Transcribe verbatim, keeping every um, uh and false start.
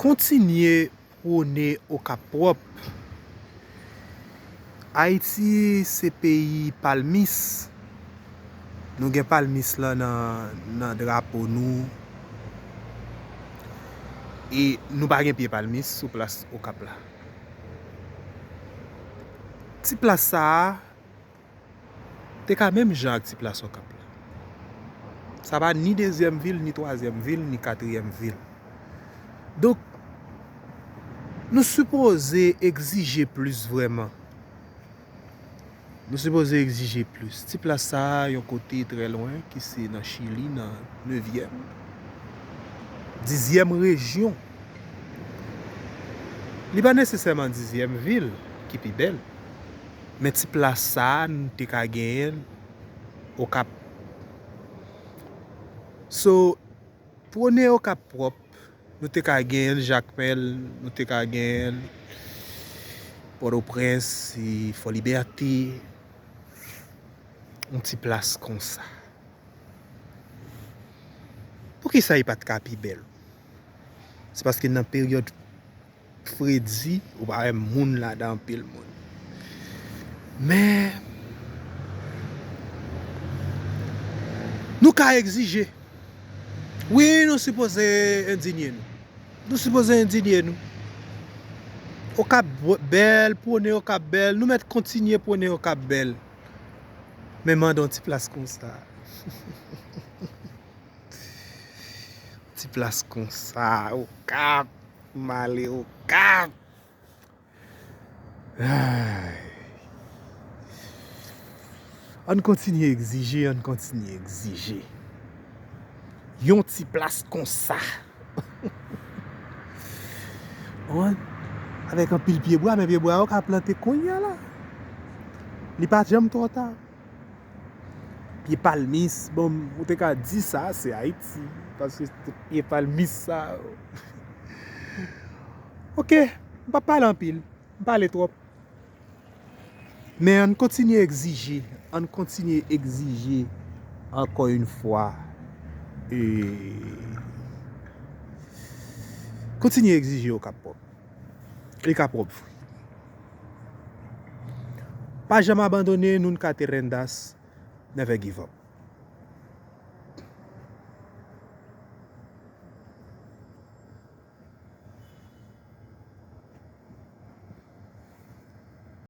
Kontinye pwone Okap pwòp. Ayiti se peyi palmis. Nou gen palmis lan nan, nan drapo nou. E nou pa gen pye palmis sou plas Okap la. Ti plas sa a te ka menm jan ak ti plas Okap la. Sa pa ni dezyèm vil, ni twazyèm vil, ni katriyèm vil. Donk, nou sipoze egzije plis vrèman. Nou sipoze egzije plis. Ti plas sa a, yon kote trè lwen, ki se nan Chili, nan nevyèm, dizyèm rejyon. Li pa nesesèman dizyèm vil ki pi bèl. Men ti plas sa a, nou te ka genyen l Okap. So, pwone Okap pwòp, nou te ka genyen l Jakmèl, nou te ka genyen l Pòtoprens, e Fò Libète, yon ti plas konsa. Poukisa li pa t ka pi bèl? Se paske nan peryòd fredi, ou pa wè moun ladan, anpil moun. Men, nou ka egzije. Wi, nou sipoze endinye nou. Nou sipoze endinye nou. Okap bèl, pwone Okap bèl, nou mèt kontinye pwone Okap bèl. Men mande yon ti plas konsa. Ti plas konsa, Okap, m ale Okap. Ay. Ann kontinye egzije, ann kontinye egzije. Yon ti plas konsa. Konprann? Avèk anpil pyebwa, men pyebwa yo ka plante kounye a la. Li pa janm twò ta. Pye palmis, bon, ou te ka di sa, se Ayiti, paske se pye palmis sa. Ok, m p ap pale anpil, m pale twòp. Men ann kontinye egzije, ann kontinye egzije, ankò yon fwa. E kontinye egzije Okap pwòp. Li ka pwòp vre. Pa janm abandone, nunca te rindas, never give up.